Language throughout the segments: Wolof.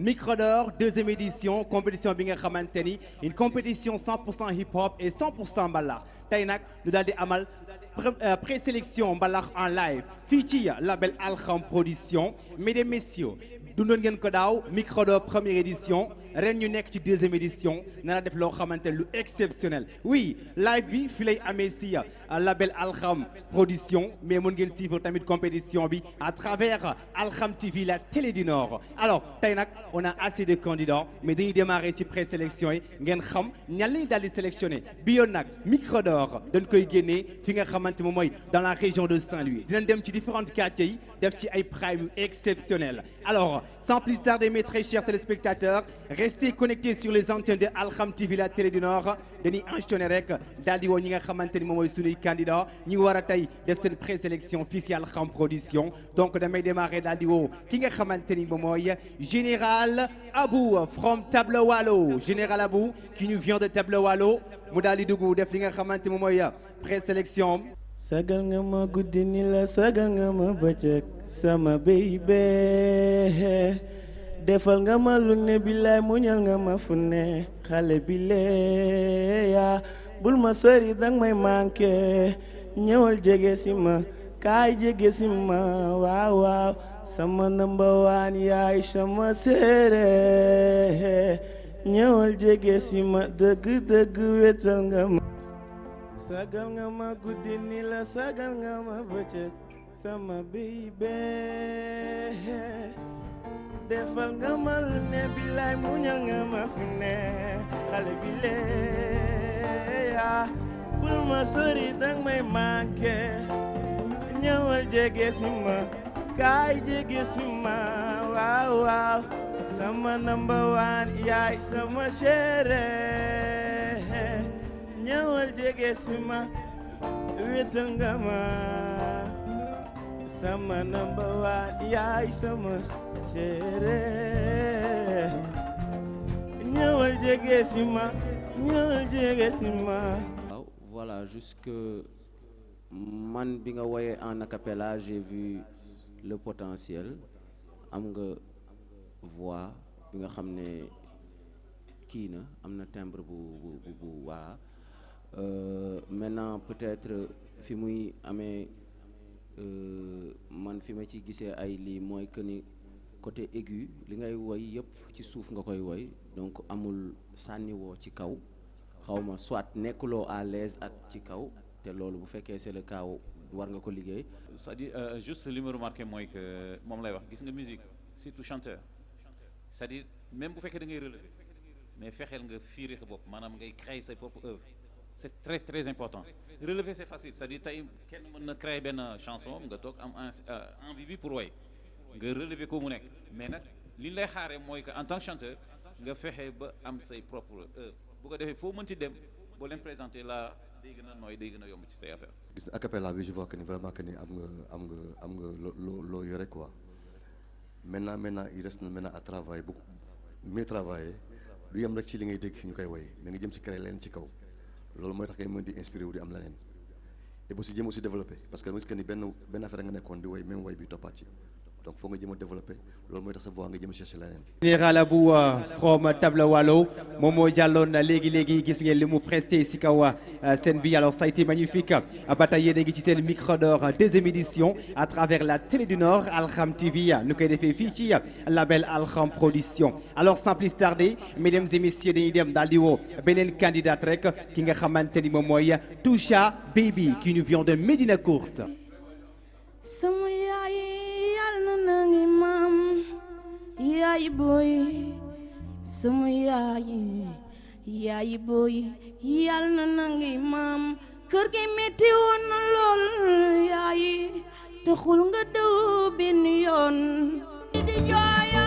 Micro d'or deuxième édition compétition bi nga xamante ni une compétition 100% hip hop et 100% mbalax tey nag ñu daal di amal présélection mbalax en live fii ci label Alxam Production mesdames messieurs dundoon ngeen ko daaw Micro d'or première édition ren ñu nekk ci deuxième édition nana def loo xamante lu exceptionnel oui live bi fi lay amee si label Alxam Production mais mën ngeen suivre tamit compétition bi à travers Alxam TV la télé du Nord alors tey nag on a assez de candidats mais dañuy démarrer ci présélection yi ngeen xam ñan lañu daal di sélectionné bi yoon nag Micro d'or dañ koy génnee fi nga xamante moom mooy dans la région de Saint-Louis dinañ dem ci différentes quartiers yi def ci ay prime exceptionnels alors sans plus tarder mes très chers téléspectateurs restez connectés sur les antennes de Alxam TV la télé du Nord dañuy enchaîner rek daal di woo ñi nga xamante ni moom mooy suñuy candidat ñu war a tey def seen présélection fii ci Alxam Production donc damay démarrer daal di woo ki nga xamante ni moom mooy Général Abou from Tablewalo Général Abou qui nous vient de Tablewalo mu daal di dugg def li nga xamante moom mooy présélection. sagal nga ma guddi ni la sagal nga ma bëccëg sama baby defal nga ma lu ne billaay muñal nga ma fu ne xale bi yaa bul ma sori dang may manqué ñëwal jege si ma kaay jege si ma waaw waaw sama number one yaay sama séeréer ñëwal jege si ma dëgg dëgg wetal nga ma sagal nga ma guddi ni la sagal nga ma bëccëg sama baby defal nga ma lu ne billaay muñal nga ma fu ne xale bi yaa bul ma sori dang may manqué ñëwal jege si ma kaay jege si ma waaw waaw sama number one yaay sama chérie ñëwal jege si ma wéetal nga ma sama number one yaay sama chérie ñëwal jege si ma ñëwal jege si ma. waaw voilà jusque man bi nga woyee en acapella j'ai vu le potentiel am nga voix bi nga xam ne kii na am na timbre bu waa maintenant peut-être fi muy amee man fi ma ci gisee ay lii mooy que ni côté aigu li ngay woy yëpp ci suuf nga koy woy donc amul sànniwoo ci kaw xawma soit nekkuloo à l'aise ak ci kaw te loolu bu fekkee c'est le cas war nga ko liggéey. c'est-à-dire juste li ma remarqué mooy que moom lay wax gis nga musique surtout chanteur c'est-à-dire même bu fekkee da ngay relever mais fexeel nga firer sa bopp maanaam ngay créer sa propre œuvre c'est très très important. Relever c'est facile c'est-à-dire tey kenn mën na créer benn chanson nga toog am envie bi pour woy nga relever ko mu nekk mais nag li ñu lay xaaree mooy que en tant que chanteur nga fexe ba am say propre œuvre bu ko defee foo mënti dem boo leen présenter la day gën a nooy day gën a yomb ci say affaire. gis na acapella bi je vois que ni vraiment que ni am nga loo yore quoi maintenant il reste maintenant à travailler beaucoup mieux travailler du yem rek ci li ngay dégg ñu koy woy mais nga jëm ci créer leen ci kaw loolu mooy tax ngay mën di inspiré wu di am leneen et aussi jëm aussi développé parce que gis que ni benn affaire nga nekkoon di woy même woy bi toppaat ci donc foog nga jëm a développé loolu mooy tax sa voix nga jëm a chercher leneen. Général Abou from Tablewalo moom moo jàlloon léegi gis ngeen li mu presté si kaw scène bi alors ça a été magnifique ba tey yéen a ngi ci seen Micro d'or deuxième édition à travers la télé du Nord Alxam TV nu koy defee fii ci label Alxam Production alors sans plus tarder mesdames et messieurs dañuy dem daal di woo beneen candidate rek ki nga xamante ni moom mooy Toucha Baby qui nous vient de Médina Course. sama yaay yàlla na ngi maam yaay booy sama yaay booy yàlla na ngi maam kër gi metti woon na lool yaay taxul nga daw benn yoon di jooyo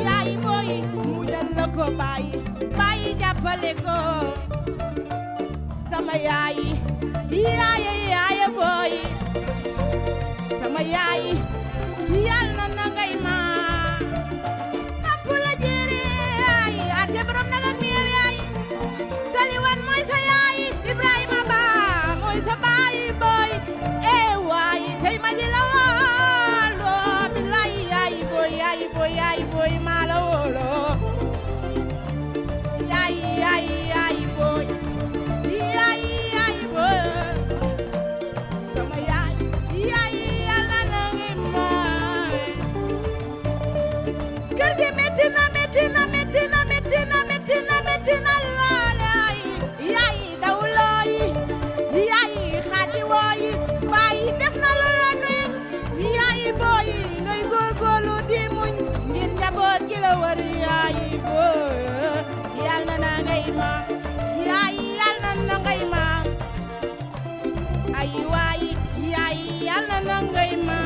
yaay booy mu jël la ko bàyyi jàppale ko sama yaay booy sama yaay yàlla na ngay ma napp la jëre yaay ate borom nag ak miir yaay Saliwan mooy sa yaay Ibrahima Ba mooy sa baay booy waay tey ma ji la woolo billaay yaay booy maa la woolo war yaay booy yal na ngay ma yaay yal na ngay ma ay waay yaay yal na ngay ma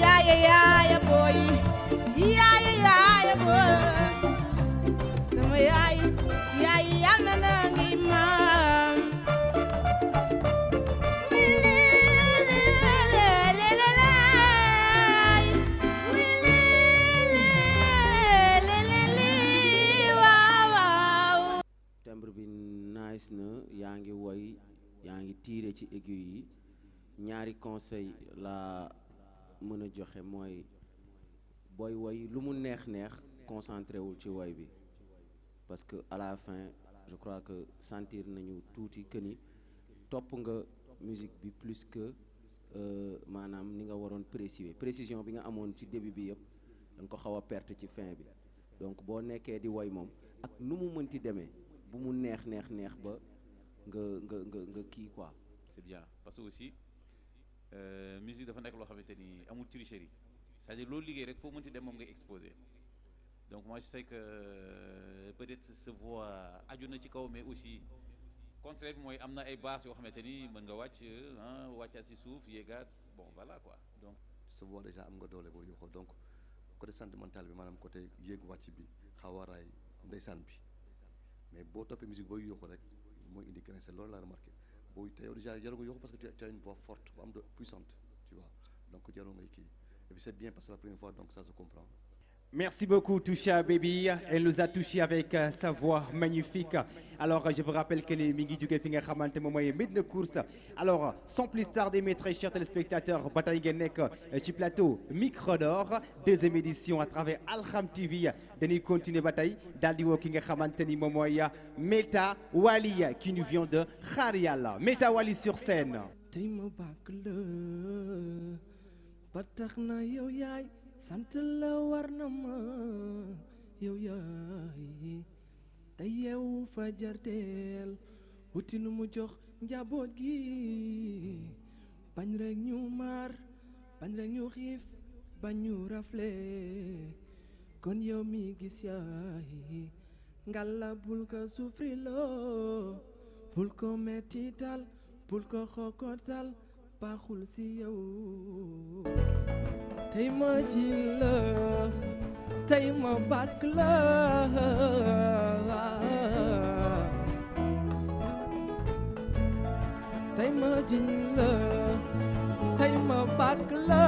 yaay booy yaay booy sama yaay yal na ngay ma timbre bi nice na yaa ngi woy yaa ngi tiire ci aigu yi ñaari conseil la mën a joxe mooy booy woy lu mu neex concentré wul ci woy bi parce que à la fin je crois que sentir nañu tuuti que ni topp nga musique bi plus que maanaam ni nga waroon précision bi nga amoon ci début bi yëpp da nga ko xaw a perte ci fin bi donc boo nekkee di woy moom ak nu mu mënti demee bu mu neex ba nga kii quoi. c'est bien parce que aussi musique dafa nekk loo xamante ni amul tricherie c'est-à-dire loolu liggéey rek foo mënti dem moom ngay exposé donc moi je sais que peut-être sa voix aju na ci kaw mais aussi contraire bi mooy am na ay basses yoo xamante ni mën nga wàccaat ci suuf yéegaat bon voilà quoi donc. sa voix déjà am nga doole boo yokkoo donc côté sentimental bi maanaam côté yéeg wàcc bi xawaaraay ndeysaan bi mais boo toppee musique booy yokku rek mooy indi grain loolu laa remarqué booy te yow déjà jarul nga yokku parce que tu as une voix forte bu am de puissante tu vois donc jarul ngay kii et puis c'est bien parce que la première fois donc ça se comprend. Merci beaucoup Toucha Baby, elle nous a touché avec sa voix magnifique. Alors je vous rappelle que les mi ngi jóge fi nga xamante moom mooy Médina Course. Alors sans plus tarder mes très chers téléspectateurs ba tey ngeen nekk ci plateau Micro d'Or deuxième édition à travers Alham TV dañuy continuer ba tey daal di woo ki nga xamante ni moom mooy Meta Wally qui nous vient de Xaar Yàlla Meta Wally sur scène. tey ma bàkk la ba tax na yow yaay sant la war na ma yow yaay te yeewu fajar teel wuti nu mu jox njaboot gi bañ rek ñu mar bañ rek ñu xiif bañ ñu rafle kon yow mi gis yaay ngalla bul ko souffrir loo bul ko mettital bul ko xokotal baaxul si yow tey ma ji la tey ma bàkk la tey ma ji la tey ma bàkk la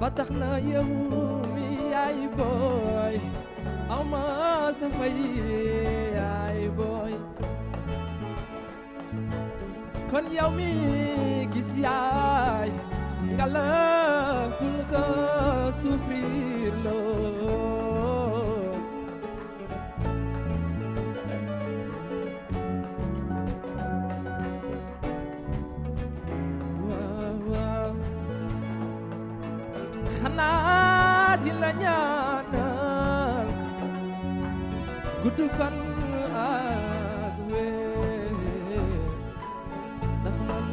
ba tax na yow mi yaay booy ama sa fay yaay booy kon yow mi gis yaay nga la bul ko souffrir loo waaw waaw xanaa di la ñaanal gudd fan ak wér ndax man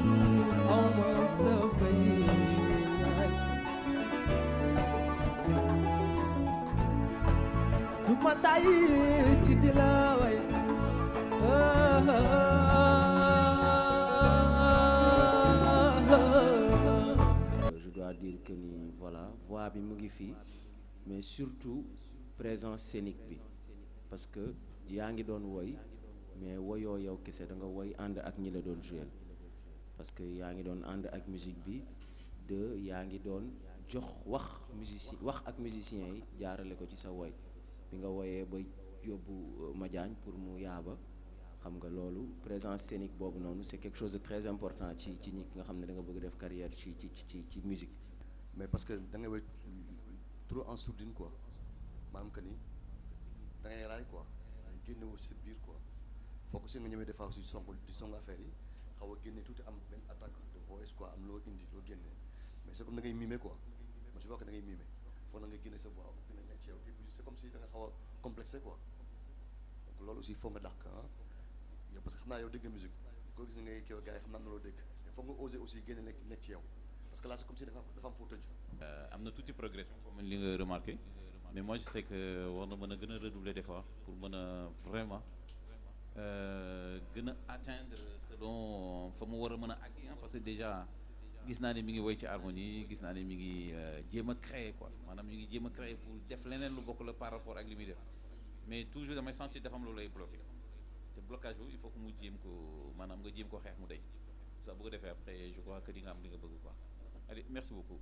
awma sa fay du ma tay si di la way je dois dire que ni voilà voix bi mu ngi fii mais surtout présence scénique bi parce que yaa ngi doon woy mais woyoo yow kese da nga woy ànd ak ñi la doon jouer parce que yaa ngi doon ànd ak musique bi yaa ngi doon jox wax ak musiciens yi jaarale ko ci sa woy bi nga woyee ba yóbbu Madiagne pour mu yaaba xam nga loolu présence scénique boobu noonu c'est quelque chose de très important ci ñi nga xam ne da nga bëgg def carrière ci musique. mais parce que da ngay woy trop en sourdine quoi maanaam que ni da ngay raay quoi da ngay génne wu sa biir quoi foog si nga ñëwee des fois aussi di song affaire yi xaw a génne tuuti am benn attaque de voice quoi am loo indi loo génne mais c'est comme da ngay mimer quoi man je vois que da ngay mimer foog na nga génne sa voix dina nekk ci yow et puis c'est comme si da nga xaw a complexé quoi donc loolu aussi foog nga dàq ah yow parce que xam naa yow dégg nga musique koo gis ne ngay kii gars yi xam naa am na loo dégg il faut nga oser aussi génne nekk ci yow parce que là c'est comme si dafa am foo tëju. am na tuuti progression comme li nga remarqué mais moi je sais que war na mën a gën a redoubler d'efforts pour mën a vraiment gën a atteindre selon fa mu war a mën a àgg parce que déjà gis naa ne mi ngi woy ci harmonie gis naa ne mi ngi jéem a créer quoi maanaam mi ngi jéem a créer pour def leneen lu bokk la par rapport ak li muy def mais toujours damay sentir dafa am loolu lay bloqué te blocage boobu il faut que mu jéem ko maanaam nga jéem ko xeex mu deñ ça bu ko defee après je crois que di nga am li nga bëgg quoi allez merci beaucoup